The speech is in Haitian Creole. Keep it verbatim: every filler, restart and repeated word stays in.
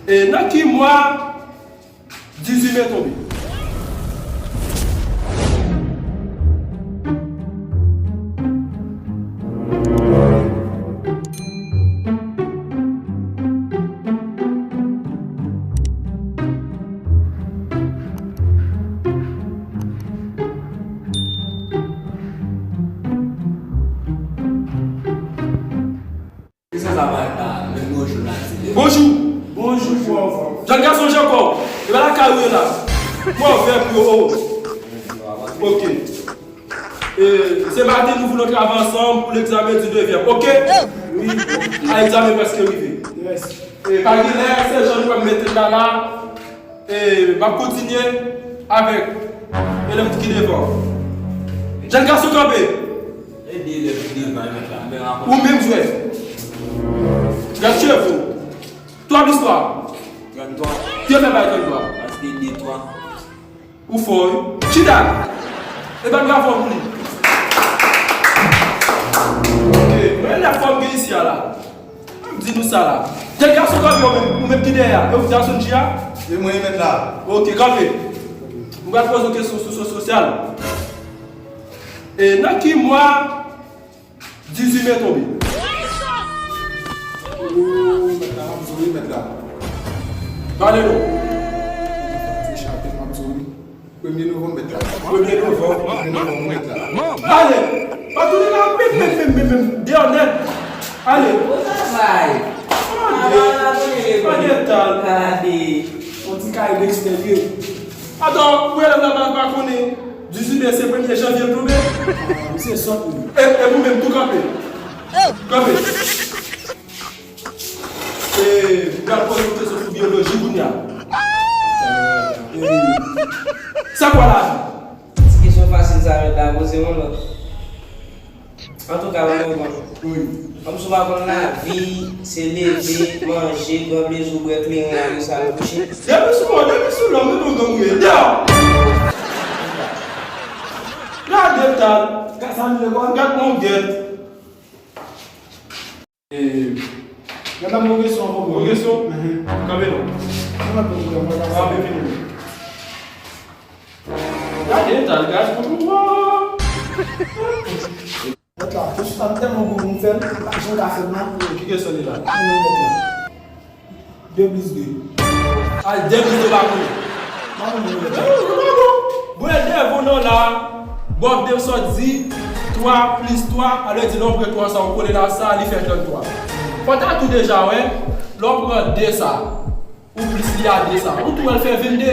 E nan ki mwa dizuit me tonbe? Kisa sa parèt la, menm bonjou la, ti lè. Bonjou. Bonjou, frè. Jèn gason, jan kò w? E pa lakay ou ye la. Kò w vè pou yo. Ok. E, se maten nou vin travay ansanm pou legzamen di devyèm, ok? Wi. A, egzamen prèske rive. Yes. E, pa gen lè, se jan nou pral mete l la la. E, m ap kontinye avèk elèv ki devan. Jèn gason, kanpe. E de elèv ki devan, mèt la, m pè rakonte. Ou menm jwè. Gad cheve w. Twa plis twa. Tranntwa. Ki fè bay tranntwa? Paske de twa. Ou fò, wi. Chita! E bat bravo pou li. Ok, mwen lè fòm gen isi a la. M di nou sa la. Jèn gason, kanpe, ou menm, ou menm ki dèyè a. E ou gason G a? E mwen, mèt la. Ok, kanpe. M pral poze w kesyon sou syans sosyal. E nan ki mwa dizuit me tonbe? Ooh, mèt la, m ap di w wi, mèt la. Pale non. Se chape, m ap di w wi. Premye novanm, mèt la. Premye novanm. Premye novanm, mèt la. Ale! Pa tounen la, menm, menm, menm, menm, menm. Deyò nèt. Ale. Bon travay. Pale. Pale, pale, pale. Gade. On ti kay Dexter ye. Atann, pou elèv la pa, pa konnen dizuit me se premye janvye l tonbe. Ah, misye sòt wi. E, e ou menm tou kanpe. Kanpe. E, m pral poze w kesyon sou biyoloji kounye a. E, sa kwa lavi? Ti kesyon fasil sa, mèt la, poze yon lòt. Antouka, mwen reponn. Wi. Kòm si w pa konn lavi, se leve, manje, pran plezi w, bwè kleren, ale sal, kouche. Depi sou mwen, depi sou lòm, mwen nou gang ou ye. Deyò! Gade tan. Gad sa nou lekòl. Gad mon gèt. E, gad la, mwen kesyon ankò, mwen. Yon kesyon? Mhm. Kanpe non. Mwen pa konn mwen, mwen pa sa. Kanpe fini. Gade, tal, gade, pou nou. Mèt la, kesyon sa m tèlman gou pou m fè l, m pa janm ka fè l non. Ki kesyon li la? Mwen mèt la. De plis de. Ay, de plis de pa konnen. Pa konnen, mèt la. Bwè de volan la, Bob de sòt di twa plis twa, alè di lè w pran twa sa, ou kole la sa, li fè tranntwa. Fò ta tou deja, wè, lè w pran de sa, ou plis li a de sa. Ou tou wè l fè vennde.